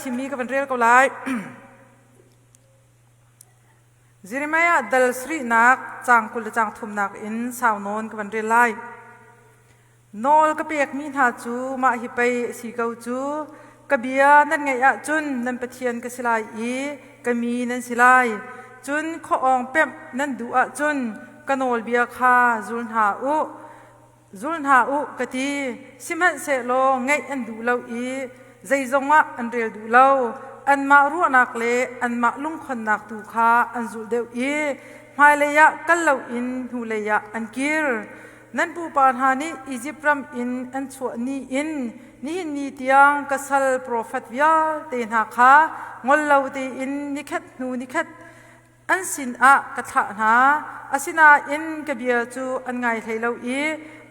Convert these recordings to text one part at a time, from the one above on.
thimmi ka van rel ko lai. Jeremiah dal sarihnak caang 20 le caang thumnak in sau nawn ka van rel lai. Nawl ka pekmi hna cu mah hi pei a si ko cu. Ka bia nan ngaih ahcun nan Pathian ka si lai i ka mi nan si lai. Cun khuaawng pemh nan duh ahcun ka nawlbia kha zul hna u. Zul hna u ka ti. Sihmanhsehlaw ngaih an duh lo i zeizong ah an rel duh lo. Anmah ruahnak le anmah lungkhonnak tu kha an zulh deuh i hmailei ah kal loin hnulei ah an kir. Nan pupa hna nih Izipt ram in an chuah ni in nihin ni tiang ka sal profet vialte hna kha ngol lo tein nikhat hnu nikhat an sinah ka thlah hna. Asinain ka bia cu an ngai hlei lo i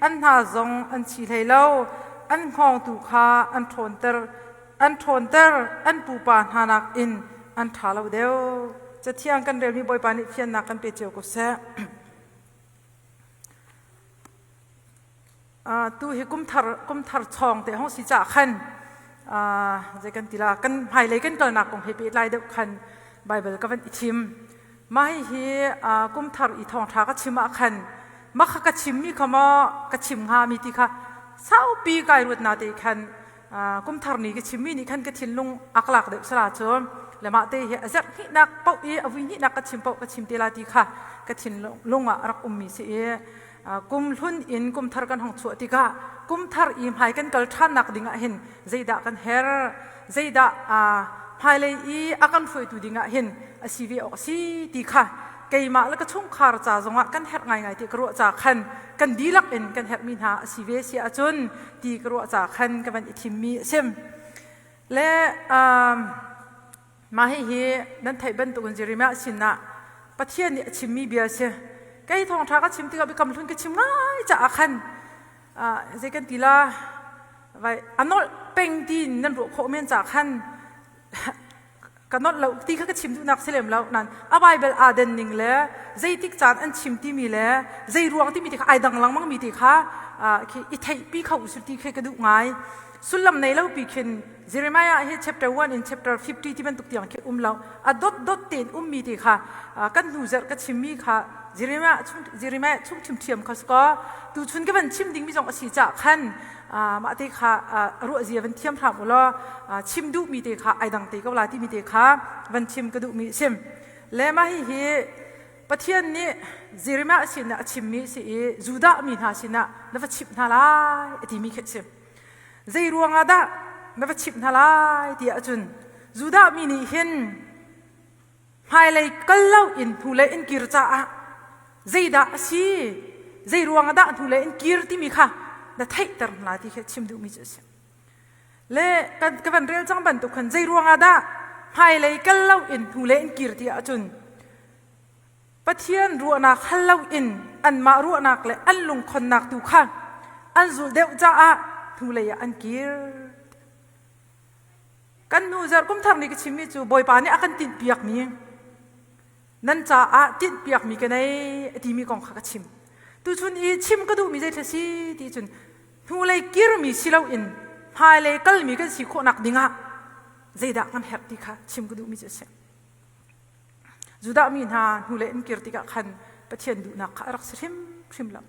an hna zong an chi hlei lo. An hngawng tu kha an ṭhawnter, an ṭhawnter, an pupa hna nakin an ṭha lo deuh. Cathiang kan relmi Bawipa nih fiannak kan pe cio ko seh. Tu hi kumthar chawng te hong si ca khan zei kan ti la kan hmailei kan kalnak kong he pehtlai deuh khan Bible ka van i thim. Mah hihi kumthar i thawngṭha ka chim ah khan mah kha ka chimmi kha maw ka chim hnga mi ti kha saupi kai ruat na te khan kumthar ni ka chimmi nih khan ka thinlung a ka lak deuh sala cu le mah te hi a zerh hnihnak paoh i a vui hnihnak ka chim paoh ka chim te la ti kha ka thinlung ah a rak ummi si i kum hlun in kum thar kan hong chuah tikah kum thar i hmai kan kal ṭhannak ding ah hin zeidah kan her zeidah hmailei i a kan hruaitu ding ah hin a si ve awk a si ti kha keimah le ka chungkhar ca zongah kan herh ngaingai ti ka ruah ca khan kan dihlak in kan herhmi hna a si ve si ahcun ti ka ruah ca khan ka van i thimmi a si. Le mah hihi nan theih bantukin Jeremiah sinah Pathian nih a chimmi bia a si. Kei thawngṭha ka chim tikah biakam hlun ka chim ngai caah khan zei kan ti la vai a nolh peng ti nan ruah khawh men caah khan ka nolh lo ti kha ka chim duhnak si lem lo nan a Bible aa den ning le zeitik caan an chim timi le zei ruang timi ti kha ai dang lengmang mi ti kha khi i theihpi kho usih ti khi ka duh ngai. Sullam nei lo pi khin Jeremiah hi chapter 1 in chapter 50 ti bantuk tiang khi um lo. A dot dot tein ummi ti kha kan hnu zarh ka chimmi kha Jeremiah chung Jeremiah chung ṭhiamṭhiam kha si kaw tuchun ka van chim dingmi zong a si caah khan mah te kha ruah zia van thiam hram u law chim duhmi te kha ai dang te ko la timi te kha van chim ka duhmi a si. Le mah hihi Pathian nih Jeremiah sinah a chimmi si i Judah mi hna sinah na va chimh hna lai a timi khi a si. Zei ruangah dah na va chimh hna lai ti ahcun Judah mi nih hin hmailei kal lo in hnulei in kir caah zeidah a si zei ruangah dah hnulei in kir timi kha na theihter hna ti khi chim duhmi cu a si. Le ka van rel cang bantuk khan zei ruangah dah hmailei kal lo in hnulei in kir ti ahcun Pathian ruahnak hal lo in anmah ruahnak le an lungkhonnak tu kha an zulh deuh caah hnulei ah an kir. Kan hnu zarh kum thar nih ka chimmi cu Bawipa nih a kan tinhpiakmi nan caah tinhpiakmi ka nei a timi kong kha ka chim. Tuchun i chim ka duhmi zei thil si ti cun hnulei kirmi si loin hmailei kalmi kan si khawhnak dingah zeidah kan herh ti kha chim ka duhmi cu a si. Judah mi hna hnulei an kir tikah khan Pathian duhnak kha a rak si hrimhrim lo.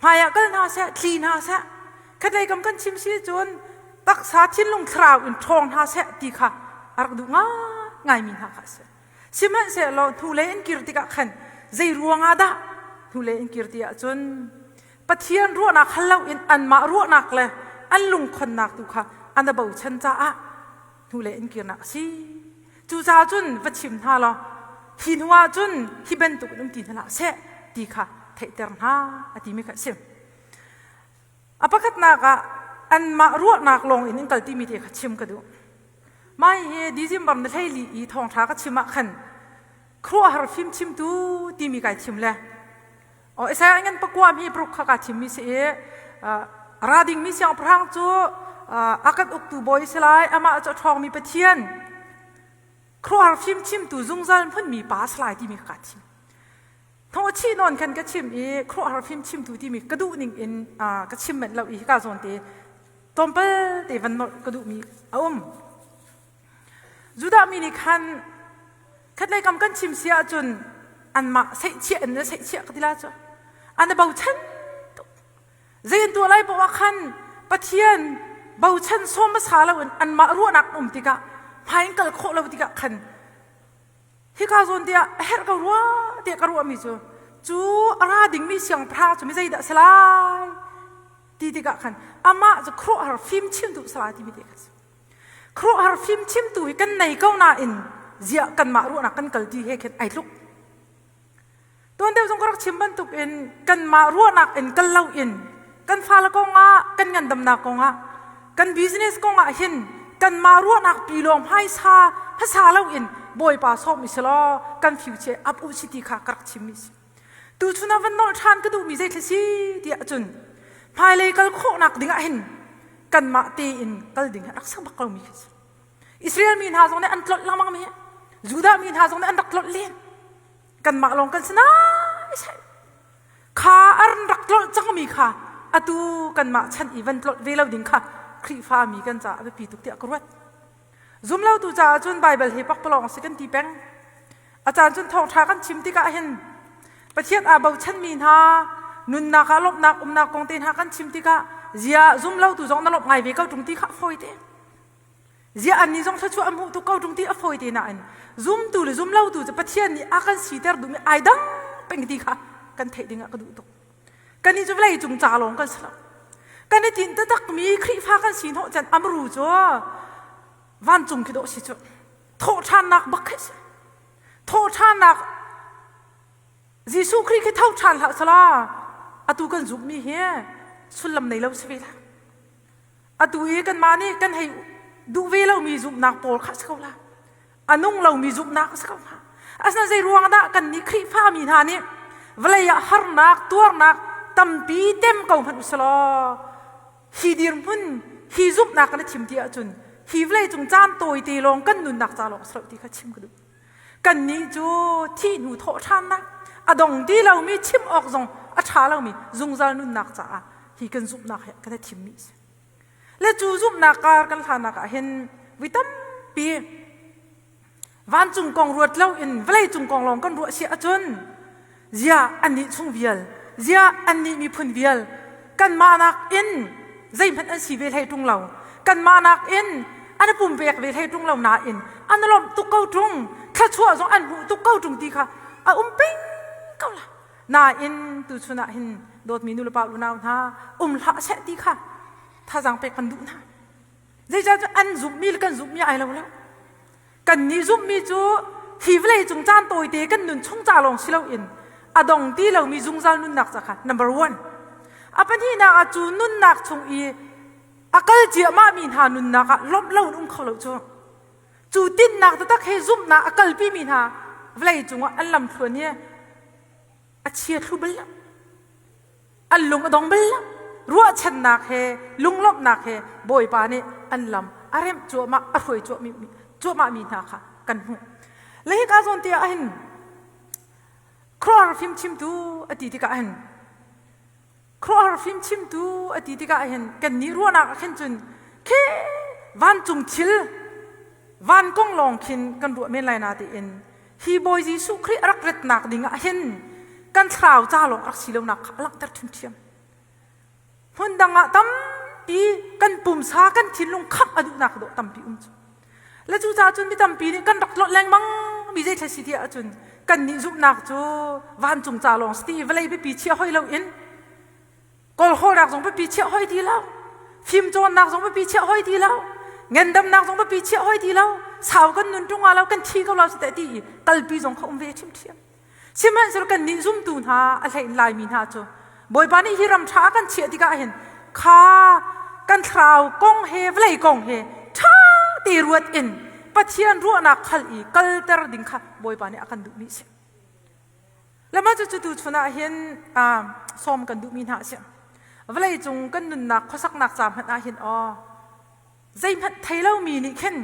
Hmaiah kal hna seh, tli hna seh, khatlei kam kan chim si cun taksa thinlung thlarau in ṭhawng hna seh ti kha a rak duh ngaingaimi hna kha a si. Sihmanhsehlaw hnulei an kir tikah khan zei ruangah dah hnulei an kir ti ahcun Pathian ruahnak hal loin anmah ruahnak le an lungkhonnak tu kha an a bochan caah hnulei in kirnak a si. Cucaah cun va chim hna law hi hnu ah cun hi bantuk in um ti hna hlah seh ti kha theihter hna a timi kha a si. A pakhatnak ah anmah ruahnak lawng in in kal timi te kha chim ka duh. Mai hi December na hleili i thawngṭha ka chim ah khan khuaruahhar fimchimtu timi kai thim le O Isaiah ngan pakua mi pruk kha ka thimmi si i ra dingmi siangpahrang cu a kan uktu bawi si lai amah cu a ṭhawngmi Pathian khuaruahhar fimchimtu zungzal hmunmi pa si lai timi ka thim. Thong chi nawn khan ka chim i khuaruahhar fimchimtu timi ka duh ning in ka chim manh lo i hika zawn te tlawmpal te van nolh ka duhmi a um. Judah mi nih khan khatlei kam kan chim si ahcun anmah seihchiah in na seihchiah ka ti la cu. An i bochan tuk. Zei an tuah lai paoh ah khan Pathian bochan sawm hmasa loin anmah ruahnak um tikah hmai in kal khawh lo tikah khan hika zawn tiah a herh ko rua tiah ka ruahmi cu cu a ra dingmi siangpahrang cu mi zeidah a si lai ti tikah khan amah cu khuaruahhar fim chimtu si lai timi te kha si. Khuaruahhar fim chimtu hi kan nei ko nain ziah kanmah ruahnak kan kal ti he khin ai tluk. Tuan deuh zong ka rak chim bantukin kanmah ruahnak in kal loin kan fale kongah kan ngandamnak kongah kan business kongah hin kanmah ruahnak pi lawng hmaisa hmasa loin Bawipa sawm i selaw kan future up u si ti kha ka rak chimmi si. Tuchun ah van nolh ṭhan ka duhmi zeithil si tiah cun hmailei kal khawhnak ding ah hin kanmah tein kal ding hi rak sak bak lomi khi si. Israel mi hna zong nih an tlolh lengmang mi Judah mi hna zong nih an rak tlolh len. Kanmah lawng kan si nai sai. Kha an rak tlolh cangmi kha atu kanmah chan i van tlolh ve lo ding kha Khrihfa mi kan caah a biapi tuk tiah ka ruat. Zumlotu caah cun Baibal hi pakpalawng a si kan ti peng. A caan cun thawngṭha kan chim tikah hin Pathian aa bochanmi hna nunnak ah lawmhnak umnak kong te hna kan chim tikah zia zumlotu zong na lawmh ngai ve ko ṭung ti kha a fawi te. Ziah annih zong thluachuah an hmuh tuk ko ṭung ti a fawi te nain zumtu le zumlotu cu Pathian nih a kan siter duhmi ai dang peng ti kha kan theih ding ah ka duh tuk. Kannih cu vawlei cung ca lawng kan si lo. Kan i tinh taktakmi Khrihfa kan si hnawh chan amru cu vancung khi dawh si cu thawhṭhannak bak khi si. Thawhṭhannak Jesuh Khrih khi tho ṭhan hlah sala atu kan zumhmi hi sullam nei lo si ve la. Atu i kanmah nih kan hei duh ve lomi zumhnak pawl kha a si ko la. A nung lomi zumhnak a si ko hnga. Asinain zei ruang dah kannih Khrihfa mi hna nih vawlei ah harnak, tuarnak tampi tem ko hmanh usalaw hi dirhmun, hi zumhnak kan i thim ti ahcun hi vawlei cung caan tawite lawng kan nunnak ca lawng a si lo ti kha chim ka duh. Kannih cu thih hnu thawh ṭhannak, a dong ti lomi chim awk zong a ṭha lomi zungzal nunnak caah hi kan zumhnak hi kan i thimmi a si. Le cu zumhnak kar kan hlanak ah hin voi tampi vancung kong ruat loin vawlei cung kong lawng kan ruah si ahcun ziah annih chung vial ziah annih miphun vial kanmah nakin zeihmanh an si ve hlei ṭung lo kanmah nakin an i pumpek ve hlei ṭung lo nain an lawmh tuk ko ṭung thluachuah zong an hmuh tuk ko ṭung ti kha a um peng ko la nain tuchun ah hin dawtmi nulepa unau hna um hlah seh ti kha thazaang pek kan duh hna zeicahtiah an zumhmi le kan zumhmi ai lo lo Kannih zumhmi cu hi vawlei cung caan tawite kan nun chung ca lawng si loin a dong ti lomi zungzal nunnak ca kha number one. A pahnihnak ah cu nunnak chung i a kal ciahmahmi hna nunnak ah lawmh lo in um kho lo cu. Cu tinhnak taktak he zumhnak a kalpimi hna vawlei cungah an lamthluan hi a chia thlu bal lo. An lung a dong bal lo. Ruahchannak he lunglawmhnak he Bawipa nih an lam a remh cuahmah a hruai cuahmah mi hna kha kan hmuh. Le hika zawn te ah hin khuaruahhar fimchimtu a ti tikah hin khuaruahhar fimchimtu a ti tikah hin kannih ruahnak ah khin cun khi vancung thil van kong lawng khin kan ruah men lai na tiin hi Bawi Jesuh Khrih a rak ratnak ding ah hin kan thlarau ca lawng rak si lonak kha a langhter ṭhiamṭhiam. Hmun dang ah tampi kan pumsa kan thinlung khamh a duhnak dawh tampi um cu. Le cucaah cun mi tampi nih kan rak tlolh lengmang mi zei thla si ti ahcun kan nih zumhnak cu vancung ca lawng si ti i vawlei biapi chia hoi loin Kawlhawlnak zong biapi chiah hoi ti lo. Fimcawnnak zong biapi chiah hoi ti lo. Ngandamnak zong biapi chiah hoi ti lo. Sau kan nun ṭung lo kan thi ko lo si ti i kalpi zong kha um ve ṭhiamṭhiam. Sihmanhsehlaw kan nih zumtu hna a hlein Laimi hna cu Bawipa nih hi ram ṭha a kan chiah tikah hin kha kan thlarau kong he vawlei kong he ṭha te ruat in Pathian ruahnak khal i kalter ding kha Bawipa nih a kan duhmi a si. Le mah cucu tuchun ah hin sawm kan duhmi hna a si. Vawlei cung kan nunnak khuasaknak ca hmanh ah hin aw zeihmanh thei lomi nih khin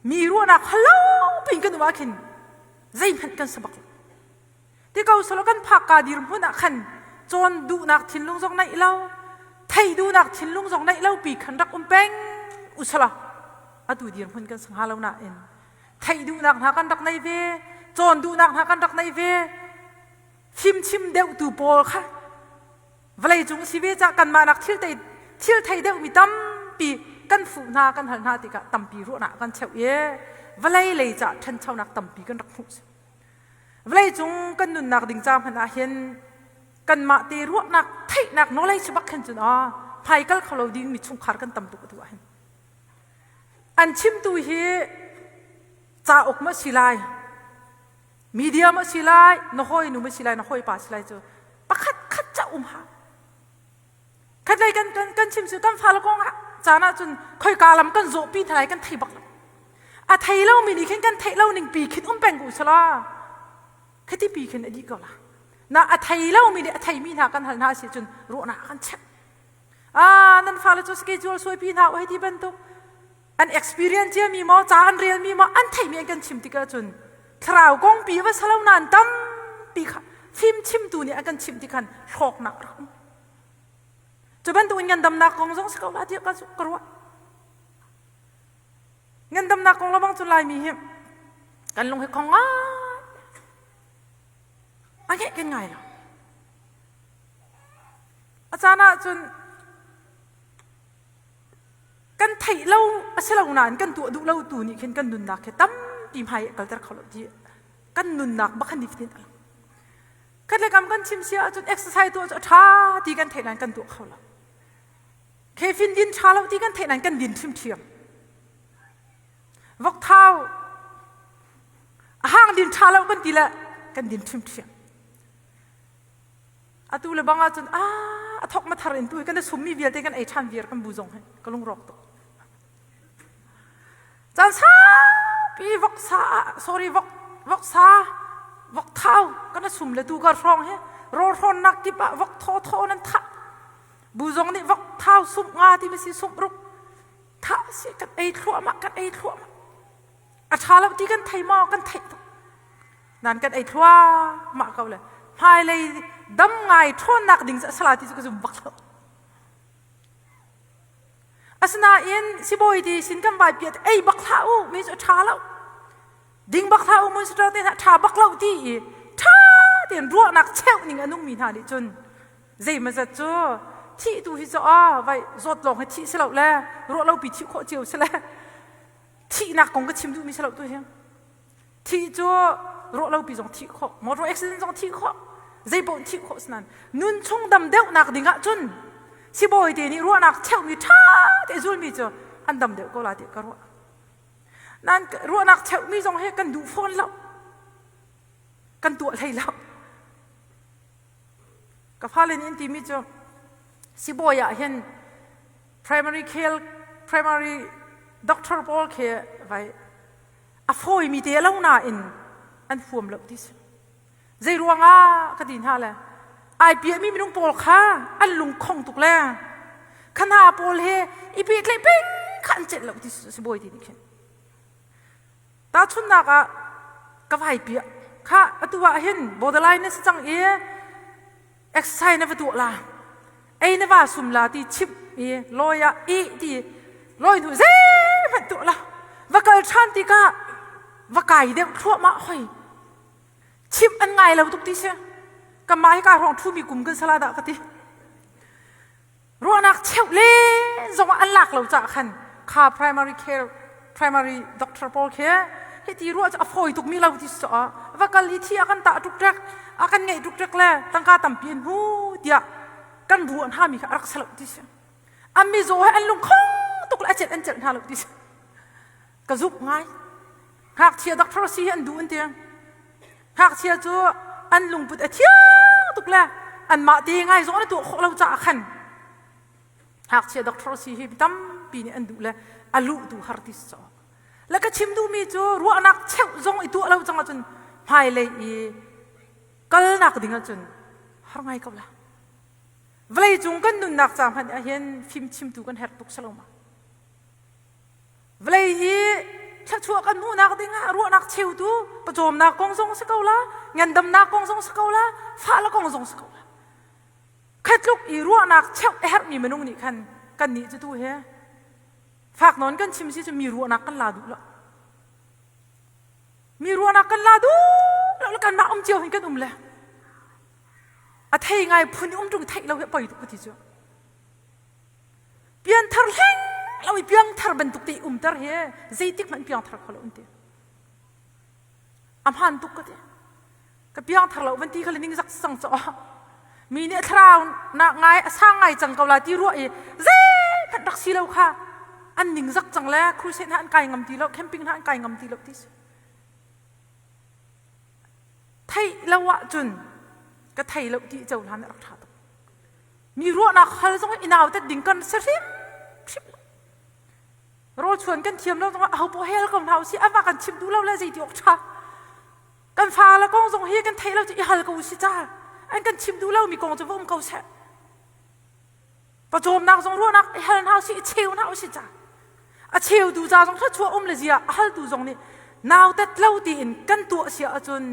mi ruahnak halo piin kan um ah khin zeihmanh kan si bak lo. Ti ko solo kan phak ka dirhmun ah khan cawn duhnak thinlung zong neih lo, thei duhnak thinlung zong neih lo pi khan rak um peng usala atu dirhmun kan si hnga lo nain. Theih duhnak hna kan rak nei ve, cawn duhnak hna kan rak nei ve. Fimchim deuhtu pawl kha vawlei cung si ve cah kanmah nak thil thei thil thei deuhmi tampi kan fuh hna kan hal hna tikah tampi ruahnak kan cheuh i vawlei lei cah ṭhanchonak tampi kan rak hmuh. Vawlei cung kan nunnak ding ca hmanh ah hin kanmah te ruahnak theihnak knowledge bak khin cun ah hmaikal kho lo ding mi chungkhar kan tam tuk atu ah hin. An chimtu hi cauk ma si lai, media ma si lai, na hawi nu ma si lai, na hawi pa si lai cu pakhat khat ca um ha. Khatlei kan kan kan chim cu kan fale kong ah caan ah cun khoika lam kan zawhpi hna lai kan thei bak lo. A thei lomi nih khin kan theih lo ning pi khin um peng ko sala. Khati pi khin a dih ko la. Na a thei lomi nih a theimi hna kan hal hna si cun ruahnak kan chep. Ah nan fale cu schedule suaipi hna u hei ti bantuk an experience ciami maw ca an relmi maw an theihmi an kan chim tikah cun thlarau kong pi va salo nain tampi kha fim chimtu nih an kan chimh ti khan hlawknak rak um. Cu bantuk in ngandamnak kong zong si ko la tiah ka ruah. Ngandamnak kong lawmang cu Laimi hi kan lung hi khong ngai. A ngeih kan ngai lo. A caan ah cun kan theih lo a si lo nain kan tuah duh lo tu nih khin kan nunnak hi tampi hmai kalter kho lo ti kan nunnak bak khan nifatin a lang. Khat le kam kan chim sia ahcun exercise tuah cu a ṭha ti kan theih nain kan tuah kho lo. Caffeine din ṭha lo ti kan theih nain kan din ṭhiamṭhiam. Vokthau a hang din ṭha lo kan ti le kan din ṭhiamṭhiam. Atu le bang ahcun ah a thok ma thar in tu hi kan i summi vialte kan ei ṭhan viar kan bu zong hi ka lungrawk tuk. Caan saupi voksa sorry vok voksa vokthau kan sum le tu kar hrawng hi rawl hrawnnak kip ah vok thaw thaw nan thah. Bu zong nih vok thau sumh nga ti ma si sumh ruk thah si kan ei thluahmah kan ei thluahmah. A ṭha lo ti kan thei maw kan theih tuk. Nan kan ei thluahmah ko le hmailei dam ngai ṭhawnnak ding cu a sala ti cu ka zum bak lo. Asinain sibawi ti sin kan vai piat ei bak hlah u mi cu a ṭha lo. Ding bak hlah u mun sitar te hna ṭha bak lo ti i ṭha tein ruahnak cheuh ning a nungmi hna nih cun zeimazat cu thih tu hi cu a vai zawt lawng hi thih si lo le ruah lo pi thih khawh cio si le thihnak kong ka chim duhmi si lo tu hi. Thih cu ruah lopi zong thih khawh, motor accident zong thih khawh, zeipaoh thih khawh sinan nun chung dam deuhnak ding ah cun sibawi te nih ruahnak cheuhmi ṭha te zulmi cu an dam deuh ko la ti ka ruah. Nan ruahnak cheuhmi zong hi kan duh fawn lo. Kan tuah hlei lo. Ka fale nih an timi cu sibawi ah hin primary care primary doctor pawl khi vai a fawimi te lo nain an huam lo ti si. Zei ruangah ka ti hna le ai piahmi minung pawl kha an lungkhong tuk le kha hna pawl he i pehtlaih peng kha an celh lo ti si bawi ti nih khin. Tahchunhnak ah ka vai piah kha atu ah hin borderline na si cang i exercise na va tuah la ei na va sum la ti chimh i lawi ah i ti lawi hnu zeihmanh tuah la va kal ṭhan tikah va kai deuh thluahmah hoi chimh an ngai lo tuk ti si kanmah hi ka hrawng ṭhumi kum kan sala dah ka ti Ruahnak cheuh le zong ah an lak lo caah khan kha primary care primary doctor pawl khi hiti ruah cu a fawi tuk mi lo ti si ah va kal i thi a kan tah tuk ṭek a kan ngeih tuk ṭek le tangka tampi an hmu tiah kan ruah hna mi kha a rak si lo ti si an mizaw he an lungkhong tuk le a celh an celh hna lo ti si ka zumh ngai ngakchia doctor si hi an duh an ti Ngakchia cu an lungput a thiang tuk le anmah te ngai zong an tuah khawh lo caah khan ngakchia doctor si hi tampi nih an duh le a luh tu har ti si le ka chim duhmi cu ruahnak cheuh zong i tuah lo cang ahcun hmailei i kalnak ding ahcun har ngai ko la vawlei cung kan nunnak ca hmanh ah hin fimchimtu kan herh tuk salo ma Vawlei hi thluachuah kan hmuhnak dingah ruahnak cheutu pawcawmnak kong zong si ko la, ngandamnak kong zong si ko la, fah le kong zong si ko la. Khatluk i ruahnak cheuh a herhmi minung nih khan kan nih cu tu he fak nawn kan chim si cu mi ruahnak kan la duh lo. Mi ruahnak kan la duh lo kan mah um cio hin kan um le. A thei ngai phun um tung theih lo hi poi tuk ti cu. Pianthar hleng lo i piangthar bantuk te umter hi zeitik hmanh piangthar kho lo an ti. A hmaan tuk ka ti. Ka piangthar lo van ti kha le ning zak sang cho. Mi nih thlarau nak ngai a sang ngai cang ko la ti ruah i zeihmanh rak si lo kha an ning zak cang le crusade hna an kai ngam ti lo camping hna an kai ngam ti lo ti si. Theih lo ahcun ka thei lo ti cohlan a rak ṭha tuk. Mi ruahnak hal zong i nautat ding kan si hrimhrim lo. Rawlchuan kan thiam lo zongah aho poh hel ko hna usih amah kan chimh duh lo le zeiti awk ṭha. Kan fale kong zong hi kan theih lo cu i hal ko usih ca. An kan chimh duh lomi kong cu va um ko seh. Pawcawmnak zong ruahnak i hal hna usih i cheu hna usih ca. A cheutu ca zong thluachuah um le zia a haltu zong nih nautat lo tiin kan tuah sia ahcun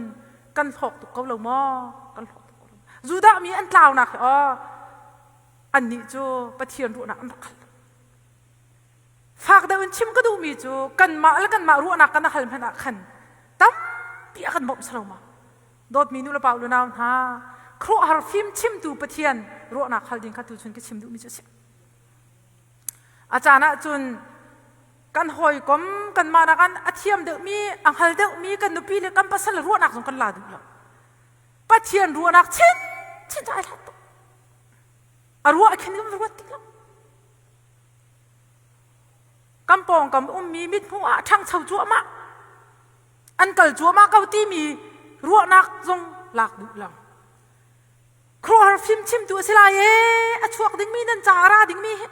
kan hlawk tuk ko lo maw? Kan hlawk tuk ko lo. Judah mi an tlaunak hi aw annih cu Pathian ruahnak an rak hal. Fak deuh in chim ka duhmi cu kanmah le kanmah ruahnak kan hal hmanh ah khan tampi a kan bawmh salo ma. Dawtmi nu le pa u le nau hna, khuaruahhar fim chimtu Pathian ruahnak hal ding kha tuchun ka chim duhmi cu a si. A caan ahcun kan hawikom kanmah nakin a thiam deuhmi, a hngal deuhmi kan nupi le kan pasal ruahnak zong kan la duh lo. Pathian ruahnak chinchin cu ai hlat tuk. A ruah khin kan ruat ti lo. Kan pawngkam ummi mithmuh ah ṭhangcho cuahmah an kal cuahmah ko timi ruahnak zong lak duh lo. Khuaruahhar fimchimtu a si lai ee a chuak dingmi nan ca a ra dingmi hi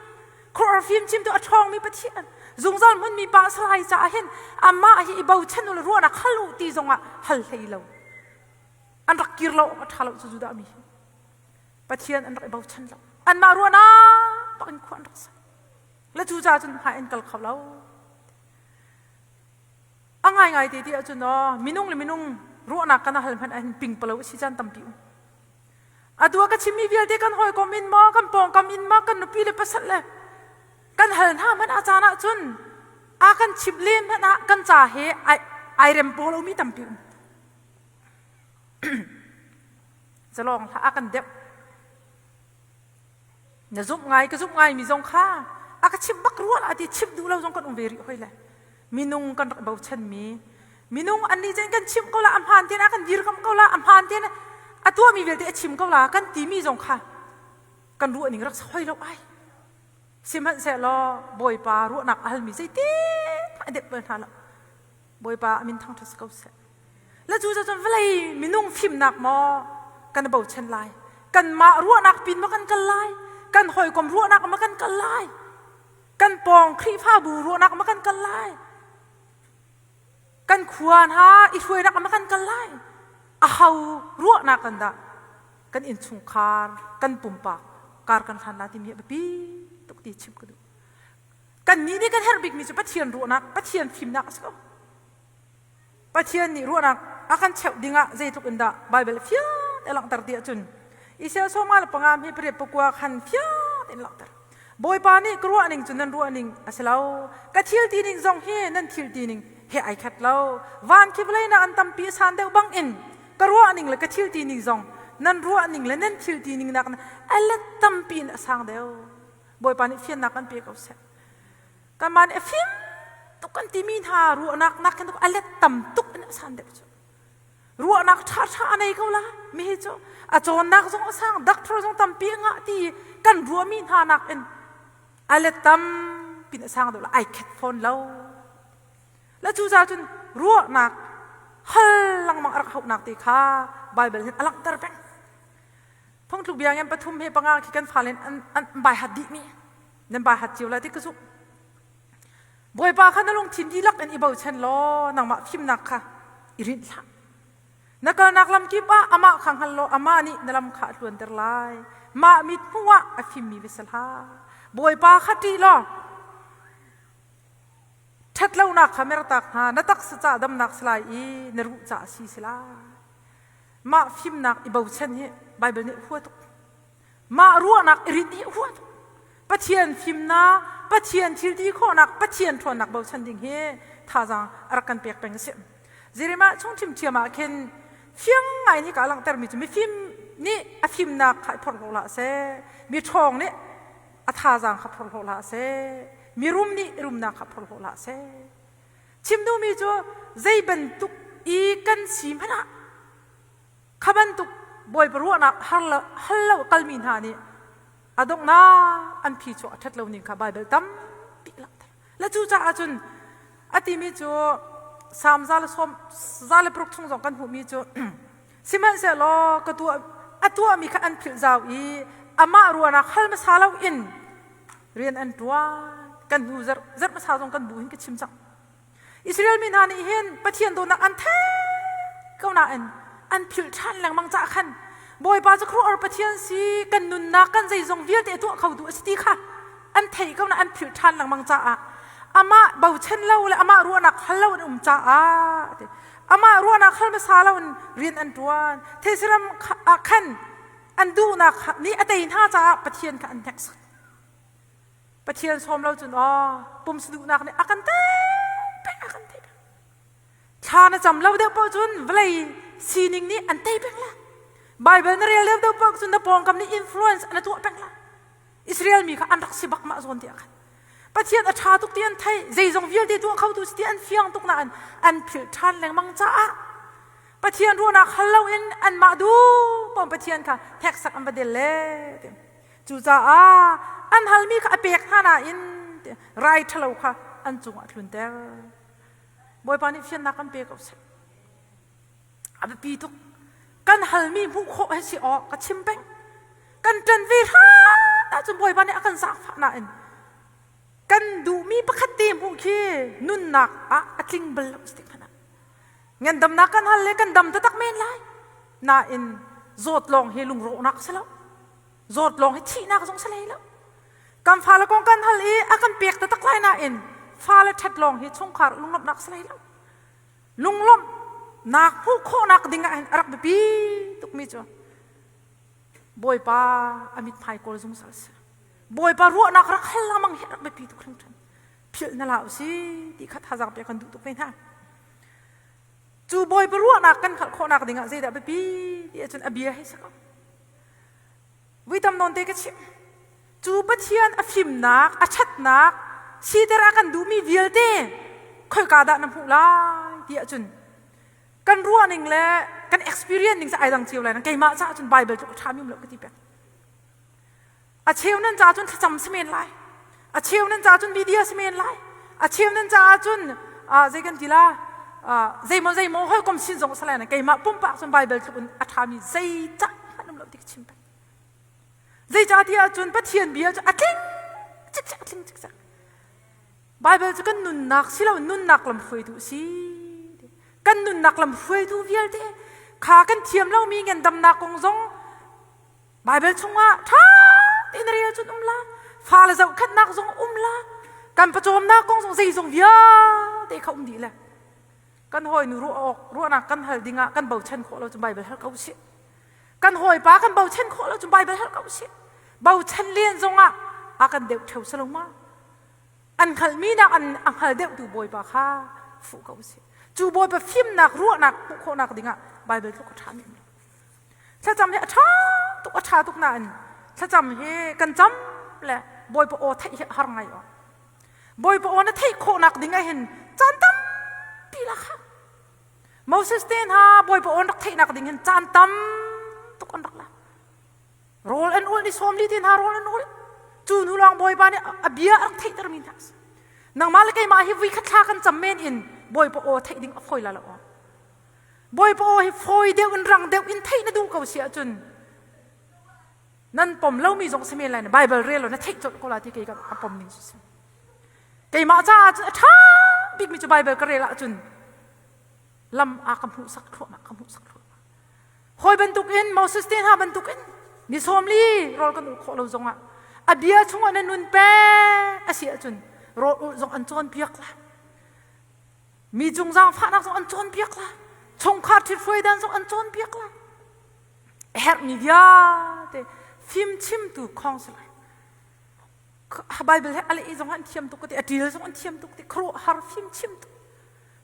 khuaruahhar fimchimtu a ṭhawngmi Pathian zungzal hmunmi pa a si lai caah hin amah hi i bochan u law ruahnak hal u ti zongah hal hlei lo an rak kir lo awk a ṭha lo cu Judah mi hi Pathian an rak i bochan lo anmah ruahnak bak in khua an rak sa le cu ca cun hmai an kal kho lo A ngaingai te ti ahcun aw minung le minung ruahnak kan hal hmanh ahhin pingpalo a si caan tampi um. Atu ah ka chimmi vialte kan hawikom in maw, kan pawngkam in maw, kan nupi le pasal le kan hal hna hmanh ah caan ahcun a kan chimh len hmanh ah kan ca he ai, ai rem paw lomi tampi um. Zalong hlah a kan deuh. Na zumh ngai ka zumh ngai mi zong kha a ka chimh bak rua lah ti chimh duh lo zong kan um ve rih hoi le. Minung kan rak bochanmi minung annih cun kan chimh ko la a hmaan tein a kan dirkamh ko la a hmaan tein a tuahmi vialte a chim ko la kan timi zong kha kan ruah ning rak hoi lo ai. Sihmanhsehlaw Bawipa ruahnak a halmi zeitin a dep bal hna lo. Bawipa a min thangṭhat si ko seh. Le cu cun vawlei minung fimnak maw kan bochan lai? Kanmah ruahnak pin maw kan kal lai? Kan hawikom ruahnak maw kan kal lai? Kan pawng Khrihfabu ruahnak maw kan kal lai? Kan khua hna i hruainak maw kan kal lai? Aho ruahnak kan dah kan innchungkhar, kan pumpak kar kan hlan la timi a biapi tuk ti chim ka duh. Kannih nih kan herh bikmi cu Pathian ruahnak, Pathian fimnak a si ko. Pathian nih ruahnak a kan cheuh dingah zeitluk in dah Baibal fiang te langhter ti ahcun Israel sawma le panga hme pariat pakua khan fiang tein langhter. Bawipa nih ka ruah ning cu nan ruah ning a si lo. Ka thil ti ning zong hi nan thil ti ning he ai khat lo. Van khi vawlei nak an tampi a san deuh bang in ka ruah ning le ka thil ti ning zong nan ruah ning le nan thil ti ning nak a let tampi in a sang deuh. Bawipa nih fiannak kan pe ko seh. Kanmah nih a fim tuk kan timi hna ruahnak nak khin a let tam tuk in a san deuh cu. Ruahnak ṭhaṭha a nei ko la mi hi cu a cawnnak zong a sang doctor zong tampi a ngah ti kan ruahmi hna nak in a let tam pin a sang deuh la ai khet fawn lo. La cu ca cun ruahnak hal lengmang a rak hauhnak te kha Bible hin a langhter peng. Phungtluk bia ngan pathum he panga khi kan fale an an bai hat dih mi. Nan bai hat cio lai ti ka zumh. Bawipa kha na lungthin dihlak in i bochan law nangmah fimnak kha i rinh hlah. Na kalnak lam kip ah amah kha hngal law amah nih na lam kha a tluanter lai. Mah mit hmuh ah a fimmi va si hlah. Bawipa kha ṭih law ṭhatlonak kha mertak hna. Na taksa ca damnak si lai i na ruh ca a si si lai. Mah fimnak i bochan hi Baibal nih hua tuk. Mah ruahnak i rinh hi hua tuk. Pathian fimnak, Pathian thil ti khawhnak, Pathian ṭhawnnak bochan ding hi thazaang a rak kan pek peng a si. Jeremiah chung ṭhimṭhiam ah khin fiang ngai in hika a langhtermi cu mifim nih a fimnak kha i phorhlaw hlah seh, miṭhawng nih a thazaang kha phorhlaw hlah seh, mirum nih rumnak kha phorhlaw hlah seh. Chim duhmi cu zei bantuk i kan si hmanh ah kha bantuk Bawipa ruahnak hal lo kalmi hna nih a donghnak an phi cu a ṭhat lo ning kha Baibal tampi langhter. Le cucaah cun a timi cu Salm 106 chung zong kan hmuhmi cu sihmanhsehlaw ka tuah a tuahmi kha an philh zau i amah ruahnak hal hmasa loin rian an ṭuan kan hnu zarh zarh hmasa zong kan bu hin ka chim cang. Israel mi hna nih hin Pathian dawtnak an theih ko nain an philh ṭhan lengmang caah khan Bawipa cu khuaruahhar Pathian si kan nunnak kan zeizong vialte a tuah khotu a si ti kha an theih ko nain an philh ṭhan lengmang caah amah bochan lo le amah ruahnak hal lo an um caah amah ruahnak hal hmasa lo in rian an ṭuan thesiram ah khan an duhnak nih a tei hna caah Pathian kha an hneksak Pathian sawm lo cun aw pumsa duhnak nih a kan tei peng a kan tei peng. Thla na cam lo deuh paoh cun vawlei sining nih an tei peng la. Bible na rel deuh deuh paoh cun na pawngkam nih influence an tuah peng la. Israel mi kha an rak si bak mah zawn tiah khan. Pathian a ṭha tuk ti an theih, zeizong vialte tuah khotu si ti an fiang tuk nain an philh ṭhan lengmang caah Pathian ruahnak hal loin anmah duh paoh Pathian kha hneksak an va del le. Cucaah an halmi kha a pek hna nain rai ṭhalo kha an cungah a tlunter. Bawipa nih fiannak kan pe ko seh. A biapi tuk. Kan halmi hmuh khawh hi si awk ka chim peng. Kan ṭan ve hrat ahcun Bawipa nih a kan zaangfah nain kan duhmi pakhat te hmuh khi nunnak ah a tling bal lo si hmanh ah. Ngandamnak kan hal le kan dam taktak men lai. Nain zawt lawng hi lungrawhnak a si lo. Zawt lawng hi thihnak zong si hlei lo. Kan fale kong kan hal i a kan pek taktak lai nain fale ṭhat lawng hi chungkhar lunglawmhnak si hlei lo. Lunglawmhnak hmuh khawhnak ding ah hin a rak biapi tukmi cu Bawipa a mithmai kawl zungzal si. Bawipa ruahnak rak hal lengmang hi a rak biapi tuk hringhran. Philh na la usih ti kha thazaang pek kan duh tuk ve hna. Cu Bawipa ruahnak kan hngalh khawhnak ding ah zeidah biapi ti ahcun a bia hi si ko. Vui tam nawn te ka chim. Cu Pathian a fimnak, a ṭhatnak, siter a kan duhmi vialte khoika dah na hmuh lai ti ahcun kan ruahning le kan experience ning cu ai dang cio lai na keimah caah cun Bible tluk a ṭhami um lo ka ti peng. A cheu nan caah cun thlacam si men lai. A cheu nan caah cun media si men lai. A cheu nan caah cun zei kan ti la zeimaw zeimaw hawikom sin zong a si lai na keimah pumpak cun Bible tluk in a ṭhami zeicah hmanh um lo ti ka chim peng. Zeicahtiah cun Pathian bia cu a tling cikcek a tling cikcek. Bible cu kan nunnak si lo nunnak lam hruaitu a si. Kan nunnak lam hruaitu vialte kha kan thiam lomi ngandamnak kong zong Bible chungah ṭha tein rel cun um la. Fale zohkhenhnak zong um la. Kan pawcawmnak kong zong zeizong vialte kha um dih le. Kan hawinu ruah awk ruahnak kan hal dingah kan bochan khawh lo cu Bible hal ko usih. Kan hawipa kan bochan khawh lo cu Bible hal ko usih. Bochan len zongah a kan deuh ṭheo si lo ma? An hngalhmi nak an a hngal deuhtu Bawipa kha fuh ko usih. Cu Bawipa fimnak ruahnak hmuh khawhnak dingah Bible tluk a ṭhami um lo. Thlacam hi a ṭha tuk a ṭha tuk nain thlacam hi kan cam le Bawipa aw theih hi a har ngai aw. Bawipa aw na theih khawhnak ding ah hin caan tampi la kha. Moses te hna Bawipa aw an rak theihnak ding hin caan tam tuk an rak la. Rawl an ulh ni sawmli te hna rawl an ulh. Cu hnu lawng Bawipa nih a bia a rak theihtermi hna a si. Nangmah le keimah hi vui khat thla kan cam men in Bawipa aw theih ding a fawi la lo aw. Bawipa aw hi fawi deuh in rang deuh in theih na duh ko si ahcun nan pom lomi zong si men lai na Bible rel law na theih colh ko la ti kei ka a pom ning cu si. Keimah caah cun a ṭha bikmi cu Bible ka rel ahcun lam a ka hmuhsak thluahmah ka hmuhsak thluahmah. Hawi bantukin Moses te hna bantukin ni sawmli rawl kan ulh khawh lo zongah a bia chungah na nun peng a si ahcun rawl ulh zong an cawnpiak la. Mi cung zaangfahnak zong an cawnpiak la. Chungkhar ṭhithruai dan zong an cawnpiak la. A herhmi vialte fimchimtu counselor. Bible he a leh zong an thiam tuk ka ti, a ṭil zong an thiam tuk ti, khuaruahhar fimchimtu.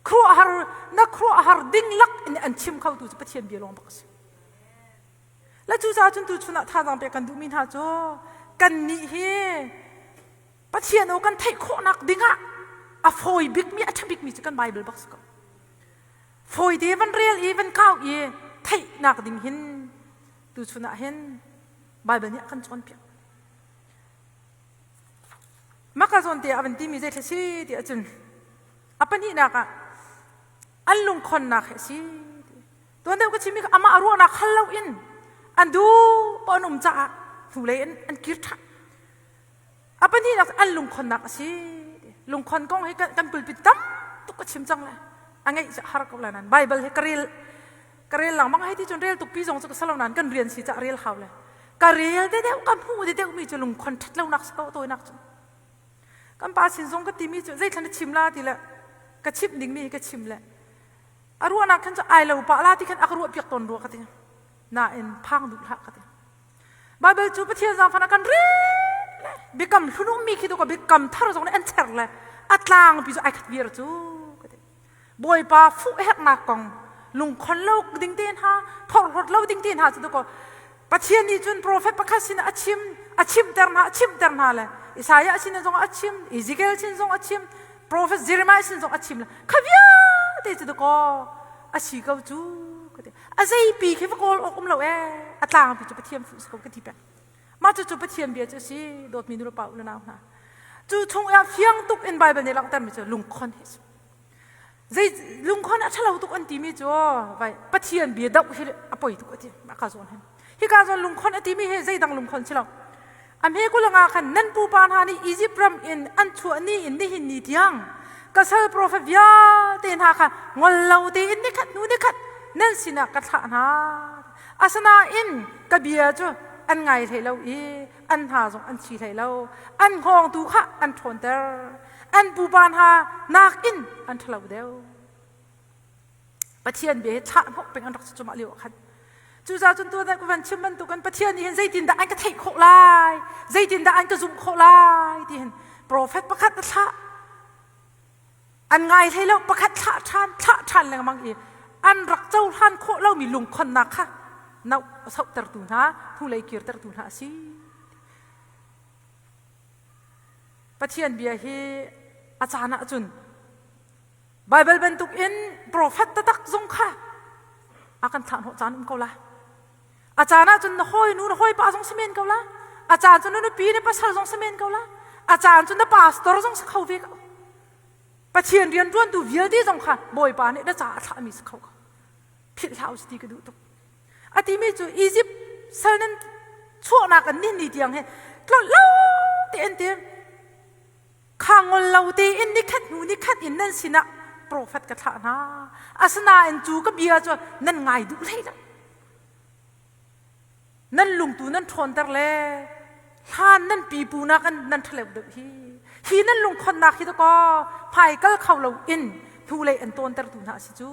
Khuaruahhar na khuaruahhar ding lak in an chim kho tu cu Pathian bia lawng bak a si. Le cucaah cun tuchun ah thazaang pek kan duhmi hna cu kannih hi Pathian aw kan theih khawhnak dingah a fawi bikmi a ṭha bikmi cu kan Bible bak si ko. Fawite van rel i van kau i theihnak ding hin tuchun ah hin Bible nih a kan cawnpiak. Maka zawn te ah van timi zei thla si ti ahcun a pahnihnak ah an lungkhonnak hi a si. Tuan deuh ka chimmi kha amah ruahnak hal loin an duh paoh an um caah hnulei in an kir ṭhan. A pahnihnak an lungkhonnak a si. Lungkhon kong hi kan pulpit tam tuk ka chim cang le a ngeih cu har ko lai nain Bible hi ka rel ka rel lengmang hei ti cun rel tuk pi zong cu ka salo nain kan rian si cah rel hau le ka rel de deuh ka hmuh de deuh mi cu lungkhon ṭhat lonak si ko tawinak cu kan pa sin zong ka timi cu zeithlan na chim la ti le ka chimh ding mi hi ka chim le a ruahnak khan cu ai lo pah la ti khan a ka ruah piak tawn rua ka ti nain phang duh hlah ka ti Bible cu Pathian zaangfan a kan rel le biakam hlun ummi khi tu ka biakam thar zong nih an cher le a tlangpi cu ai khat viar cu ka ti Bawipa fuh herhnak kong lungkhon lo ding te hna phorhlawt lo ding te hna cu ko Pathian nih cun profet pakhat sin a chim a chimter hna a chimter hna le Isaiah sin zong a chim Ezekiel sin zong a chim profet Jeremiah sin zong a chim le kha vialte cu ko a si ko cu ka ti a zeipi khi va kawl awk um lo ee a tlangpi cu Pathian fuh si ko ka ti peng mah cu cu Pathian bia cu a si dawtmi nu le pa u le nau hna cu chung ah fiang tuk in Bible nih langhtermi cu lungkhon hi si zei lungkhon a ṭhalo tuk an timi cu vai Pathian bia doh hi a poi tuk a ti mah ka zawn hin hika zawn lungkhon a timi hi zeidang lungkhon si lo a hme kulanga khan nan pupa hna nih Egypt ram in an chuah ni in nihin ni tiang ka sal profet vialte hna kha ngol lo tein nikhat hnu nikhat nan sinah ka thlah hna asinain ka bia cu an ngai hlei lo i an hna zong an chi hlei lo an hngawng tu kha an ṭhawnter an pupa hna nakin an ṭhalo deuh Pathian bia hi thlah hnawh peng an rak si cumah lio ah khan cucaah cun tuan ka van chim bantukin Pathian nih hin zeitindah an ka theih khawh lai zeitindah an ka zumh khawh lai ti hin profet pakhat a thlah an ngai hlei lo pakhat thlah ṭhan thlah ṭhan lengmang i an rak cohlan khawh lomi lungkhonnak kha no a sohtertu hna hnulei kirtertu hna a si Pathian bia hi a caan ah cun Baibal bantuk in profet taktak zong kha a kan thlah hnawh caan um ko la. A caan ah cun na hawi nu na hawi pa zong si men ko la. A caan cun na nupi na pasal zong si men ko la. A caan cun na pastor zong si kho ve ko. Pathian rian ṭuantu vialte zong kha Bawipa nih na caah a thlahmi si kho ko. Philh hlah u ti ka duh tuk. A timi cu Egypt sal nan chuahnak an ni ni tiang he tlolh lo tein ti Kha ngol lo tein nikhat hnu nikhat in nan sinah profet ka thlah hna. Asinain cu ka bia cu nan ngai duh hlei lo. Nan lungtu nan ṭhawnter le hlan nan pipu nakin nan ṭhaleu deuh hi. Hi nan lungkhonnak hi dakaw hmaikal kho lo in hnulei an tawntertu hna a si cu.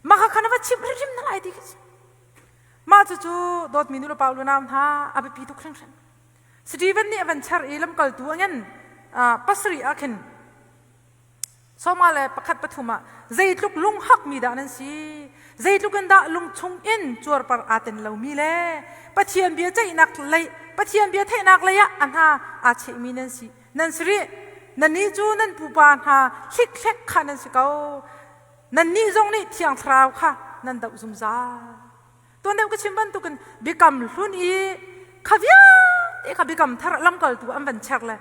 Mah kha khan va chimh hrimhrim hna lai ti khi si. Mah cucu dawtmi nu le pa u le nau hna a biapi tuk hringhran. Stephen nih a van char i lamkaltu a ngen pasarih ah khin sawma le pakhat pathum ah zeitluk lunghakmi dah nan si zeitluk in dah lungchung in cuarpar aa ten lomi le Pathian bia ceihnak lei Pathian bia theihnak lei ah a hna aa chehmi nan si nan si rih nannih cu nan pupa hna hlikhlek kha nan si ko nannih zong nih thiang thlarau kha nan doh zungzal Tuan deuh ka chim bantukin biakam hlun i kha vialte kha biakam thar lamkaltu an van check le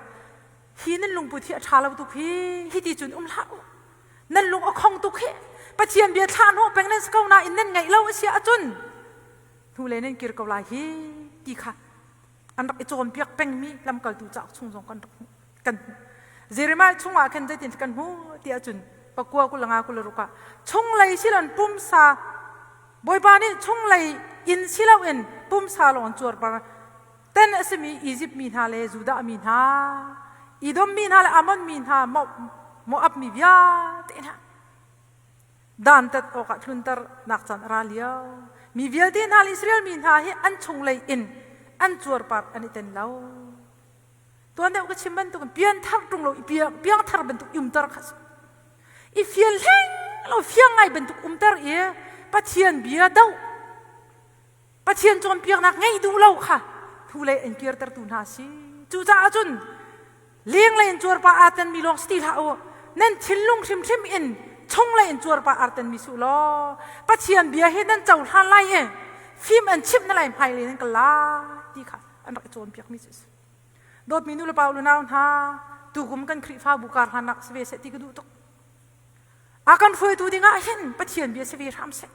hi nan lungput hi a ṭha lo tuk hi hi ti cun um hlah u nan lung a khong tuk hi Pathian bia thlah hnawh peng nan si ko nain nan ngaih lo a si ahcun hnulei nan kir ko lai hi ti kha an rak i cawnpiak pengmi lamkaltu cauk chung zong kan rak hmuh kan hmuh Jeremiah chungah khan zeitin kan hmuh ti ahcun pakua 25 26 ah chunglei siloin pumsa Bawipa nih chunglei inn si loin pumsa lawng in cuarpar ten a simi Izipt mi hna le Judah mi hna Edom mi hna le Ammon mi hna Moab mi vialte hna dantat awkah tlunternak caan a ra lio. Mi vialte hna le Israel mi hna hi an chunglei in an cuarpar an i ten lo. Tuan deuh ka chim bantukin pianthar ṭung lo i piangthar bantuk umter kha si. I fian hleng lo fiang ngai bantuk umter i Pathian bia doh Pathian cawnpiaknak ngeih duh lo kha hnulei an kirtertu hna si. Cucaah cun lenglei in cuarpa aa tenmi lawng si ti hlah u. Nan thinlung hrimhrim in chunglei in cuarpa aa tenmi si u law Pathian bia hi nan cohlan lai i fim an chimh na lai hmailei nan kal lai ti kha an rak i cawnpiakmi cu a si. Dawtmi nu le pa unau hna, tukum kan Khrihfabu kar hlannak si ve seh ti ka duh tuk. A kan hruaitu dingah hin Pathian bia si ve hram seh.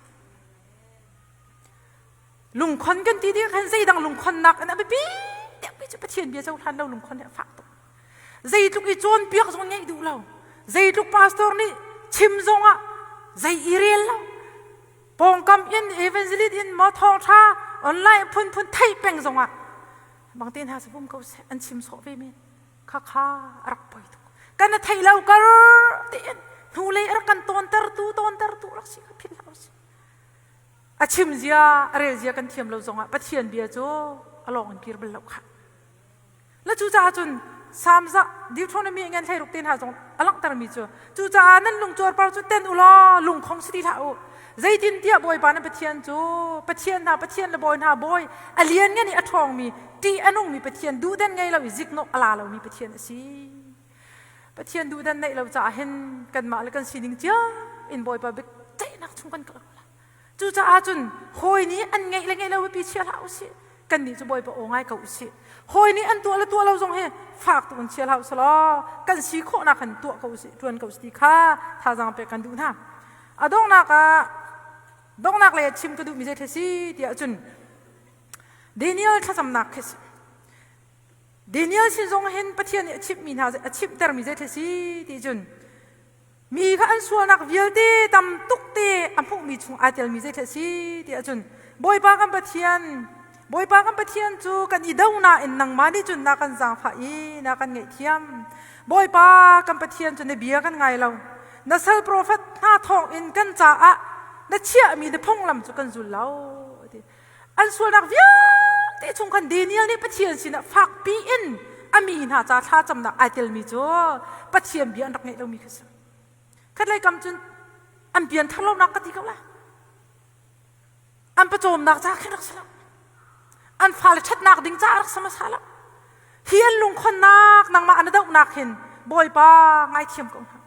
Lungkhon kan ti ding khan zeidang lungkhonnak in a biapi deuhmi cu Pathian bia cohlan lo lungkhon hi a fak tuk. Zeitluk i cawnpiak zong ngeih duh lo. Zeitluk pastor nih chim zongah zei i rel lo. Pawngkam in evangelist in maw thawngṭha online phunphun theih peng zongah bang te hna sa um ko seh an chim sawh ve men. Khakha a rak poi tuk. Kan a theih lo kar tein hnulei a rak kan tawntertu tawntertu rak si kha philh hlah usih. A chim zia, a rel zia kan thiam lo zongah Pathian bia cu a lawng in kir bal lo khah. La cucaah cun Psalm za Deuteronomy ngan 16 te hna zong a langhtermi cu cucaah nan lung cuarpar cu ten u law lungkhong si ti hlah u. Zeitintiah Bawipa nan Pathian cu Pathian hna Pathian le bawi hna bawi a lian ngan i a ṭhawngmi ṭih a nungmi Pathian duhdan ngei lo i ziknawh a la lomi Pathian a si. Pathian duhdan neih lo caah hin kanmah le kan sining cio in Bawipa biaceihnak chung kan kal ko lai. Cucaah cun hawi nih an ngeih le ngeih lo biapi chia hlah usih. Kannih cu Bawipa aw ngai ko usih. Hawi nih an tuah le tuah lo zong hi fak tuk in chia hlah usih kan si khawhnak in tuah ko usih, ṭuan ko usih ti kha thazaang pek kan duh hna. A donghnak ah donghnak lei ah chim ka duhmi zei thil si tiah cun Daniel thlacamnak khi si. Daniel sin zong hin Pathian nih a chimhmi hna a chimhtermi zei thil si ti cun mi kha an sualnak vialte tam tuk te a hmuhmi chung aa telmi zei thil si ti ahcun Bawipa kan Pathian Bawipa kan Pathian cu kan i do nain nangmah nih cun na kan zaangfah i na kan ngaihthiam Bawipa kan Pathian cu na bia kan ngai lo na sal profet hna thawng in kan caah na chiahmi na phunglam cu kan zul lo an sualnak vialte chung khan Daniel nih Pathian sinah fakpi in a mi hna ca thlacamnak ai telmi cu Pathian bia an rak ngeih lomi kha si. Khatlei kam cun an pianthar lonak ka ti ko lai. An pawcawmnak ca khin rak si lo. An fale ṭhatnak ding ca rak si hmasa lo. Hi an lungkhonnak nangmah an dohnak hin Bawipa ngaithiam ko hna.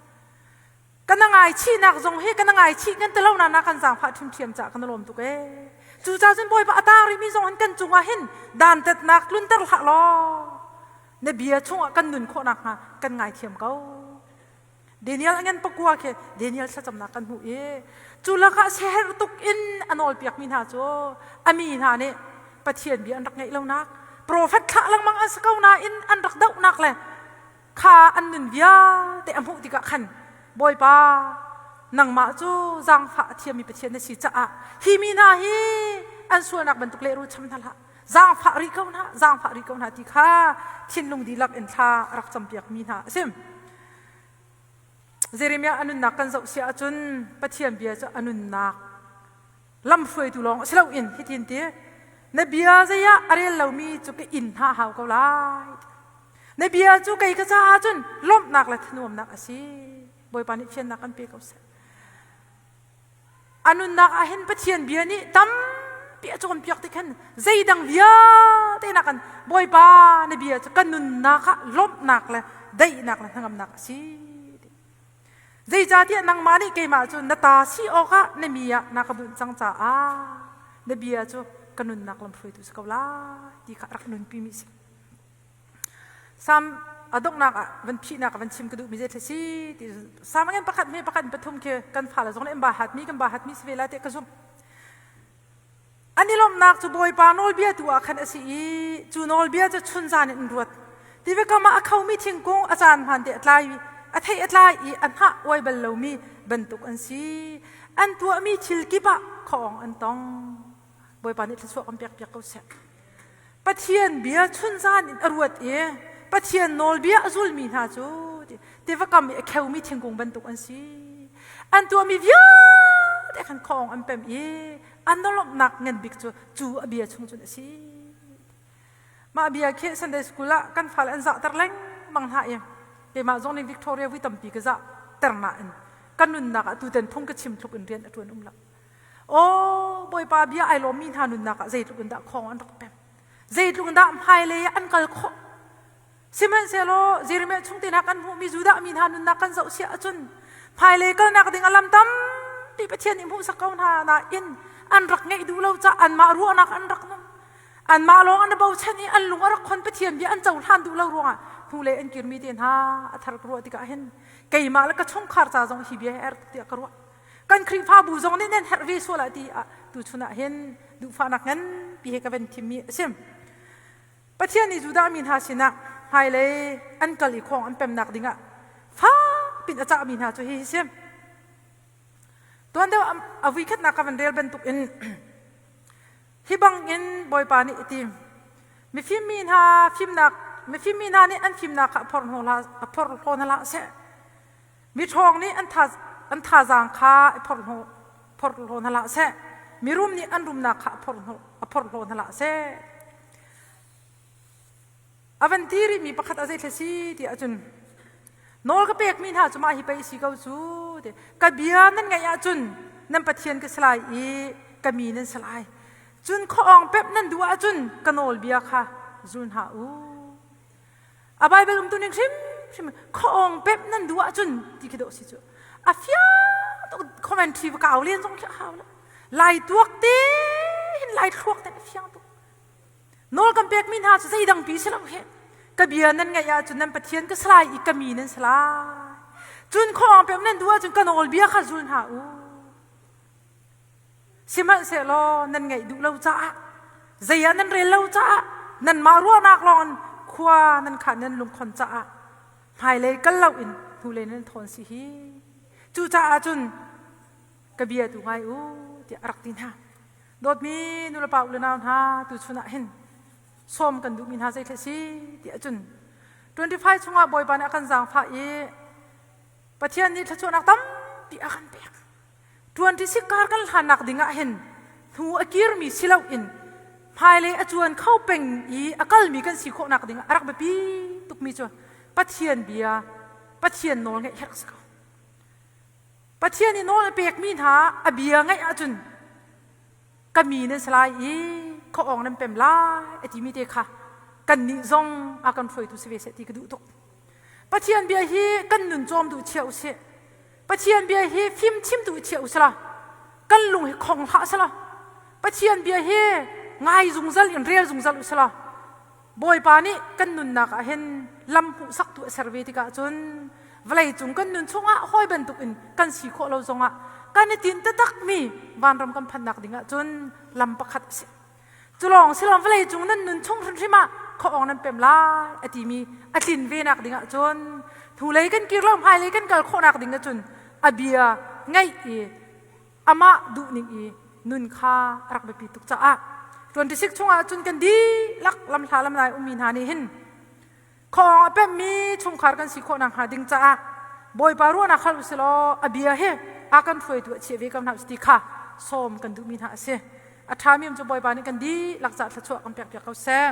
Kan ngaichihnak zong hi kan ngaichih kan ti lo na na kan zaangfah ṭhiamṭhiam caah kan lawm tuk ee. Cucaah cun Bawipa a taang rihmi zong hin kan cungah hin dantatnak tlunter hlah law na bia chungah kan nun khawh nakhnga kan ngaithiam ko. Daniel a ngan pakua khi Daniel thlacamnak kan hmuh i cu lakah siaherh tuk in a nawlpiakmi hna cu a mi hna nih Pathian bia an rak ngeih lonak profet thlah lengmang an si ko nain an rak dohnak le kha an nun vialte a hmuh tikah khan Bawipa nangmah cu zaangfah a thiammi Pathian na si caah hi mi hna hi an sualnak bantuk lehrul cham hna hlah zaangfah rih ko hna zaangfah rih ko hna ti kha thinlung dihlak in thla a rak campiakmi hna a si. Jeremiah a nunnak kan zoh si ahcun Pathian bia cu a nunnak lamhruaitu lawng si loin hitin ti na bia zei ah a rel lomi cu ka inn hna hau ko lai na bia cu kei ka caah cun lawmhnak le thanuamnak a si bawipa nih fiannak kan pe ko seh a nunnak ah hin pathian bia nih tampi a cawnpiak ti khan zeidang vialte nak kan bawipa na bia cu kan nunnak ah lawmhnak le daihnak le hnangamnak a si Zeicahtiah nangmah nih keimah cu na ta si awkah na mi ah na ka bunh cang caah na bia cu ka nunnak lamhruaitu si ko lai ti kha rak nunpimi si. Sam a donghnak ah van phihnak ah van chim ka duhmi zei si ti Sam ngen pakhat hme pakhat pathum khi kan fale zong nih an ba hatmi kan ba hatmi si ve lai tiah ka zumh. An i lawmhnak cu Bawipa nawlbia tu ah khan a si i cu nawlbia cu chunzan in an ruat. Tiva kam ah a khomi thingkung a caan hmaan te a tlai a thei a tlai i a hnah uai bal lomi bantuk an si. An tuahmi thil kip ah khuaawng an tong. Bawipa nih thluachuah kan pekpiak ko seh. Pathian bia chunzan in a ruat i Pathian nawlbia a zulmi hna cu tiva kam i a kheumi thingkung bantuk an si. An tuahmi vialte khan khuaawng an pem i an lawmhnak ngan bik cu cu a bia chung cun a si. Mah bia khi Sunday school ah kan fale an zahter lengmang hna i keimah zong nih Victoria vui tampi ka zahter nain. Ka nunnak ah tutan phung ka chim tluk in rian a ṭuan um lo. Aw, Bawipa bia ai lawmmi hna nunnak ah zeitluk in dah khawng an rak pem. Zeitluk in dah hmailei ah an kal khawh. Sihmanhsehlaw Jeremiah chung te hna kan hmuhmi Judah mi hna nunnak kan zoh siah ahcun hmailei kalnak ding a lam tampi Pathian nih hmuhsak ko hna nain an rak ngeih duh lo caah anmah ruahnak an rak nung. Anmah lawng an i bochan i an lung a rak khon Pathian bia an cohlan duh lo ruangah hnulei an kirmi te hna a thar ka ruah tikah hin keimah le ka chungkhar ca zong hi bia hi a rak tiah ka ruah. Kan Khrihfabu zong nih nan herh ve sual ah ti ah tuchun ah hin duhfahnak nganpi he ka van thimmi a si. Pathian nih Judah mi hna sinah hmailei an kal i khawng an pemnak dingah fakpin a cahmi hna cu hihi si. Tuan deuh a vuikhatnak ka van rel bantuk in hi bangin Bawipa nih a ti. Mifim mi hna fimnak mifim mi hna nih an fimnak kha a phorhlaw hna hlah seh. Miṭhawng nih an tha an thazaang kha i phorhlaw hna hlah seh. Mirum nih an rumnak kha a phorhlaw hna hlah seh. A van ti rihmi pakhat a zeithla si ti ahcun nawl ka pekmi hna cu mah hi pei si ko cu ti ka bia nan ngaih ahcun nan Pathian ka si lai i ka mi nan si lai. Cun khuaawng pemh nan duh ahcun ka nawlbia kha zul hna u. A Bible umtu ning hrimhrim khuaawng pemh nan duh ahcun ti khi dawh si cu. A fiang tuk commentary va kau len zong khi a hau lo. Lai tuak te hin lai thluak te a fiang tuk. Nawl kan pekmi hna cu zeidang pi si lo he. Ka bia nan ngaih ahcun nan Pathian ka si lai i ka mi nan si lai. Cun khuaawng pemh nan duh ahcun ka nawlbia kha zul hna u. Sihmanhsehlaw nan ngaih duh lo caah zei ah nan rel lo caah nanmah ruahnak lawng in khua nan khan nan lungkhon caah hmailei kal loin hnulei nan thawn si hi. Cucaah cun ka bia tu ngai u tiah a rak ti hna. Dawtmi nulepa u le nau hna tuchun ah hin sawm kan duhmi hna zeitlai si tiah cun 25 chungah Bawipa nih a kan zaangfah i Pathian nih thluachuahnak tampi a kan pek. 26 kar kan hlannak ding ah hin hnu a kirmi si loin hmailei a cuan kho peng i a kalmi kan si khawhnak ding ah a rak biapi tukmi cu Pathian bia Pathian nawl ngeih herh si ko. Pathian i nawl a pekmi hna a bia ngaih ahcun ka mi nan si lai i khuaawng nan pem lai a timi te kha kannih zong a kan hruaitu si ve seh ti ka duh tuk. Pathian bia hi kan nun cawm duh chia usih. Pathian bia hi fim chim duh chia usila. Kan lung hi khong hlah sela. Pathian bia hi ngai zungzal in rel zungzal usila. Bawipa nih kan nunnak ah hin lam hmuhsaktu a ser ve tikah cun vawlei cung kan nun chungah hawi bantuk in kan si khawh lo zongah kan i tin taktakmi vanram kan phannak ding ah cun lam pakhat a si. Cu lawng si lawng vawlei cung nan nun chung hrimhrim ah khuaawng nan pem lai a timi a tlin ve nak ding ah cun hnulei kan kir lo hmailei kan kal khawhnak ding ah cun a bia ngaih i amah duhning i nun kha a rak biapi tuk caah 26 chungah cun kan dihlak lamhla lamlai ummi hna nih hin khuaawng a pemmi chungkhar kan si khawh nakhnga ding caah Bawipa ruahnak hal usih law a bia hi a kan hruaitu a chiah ve ko hna ti kha sawm kan duhmi hna a si. A ṭhami um cu Bawipa nih kan dihlak caah thluachuah kan pekpiak ko seh.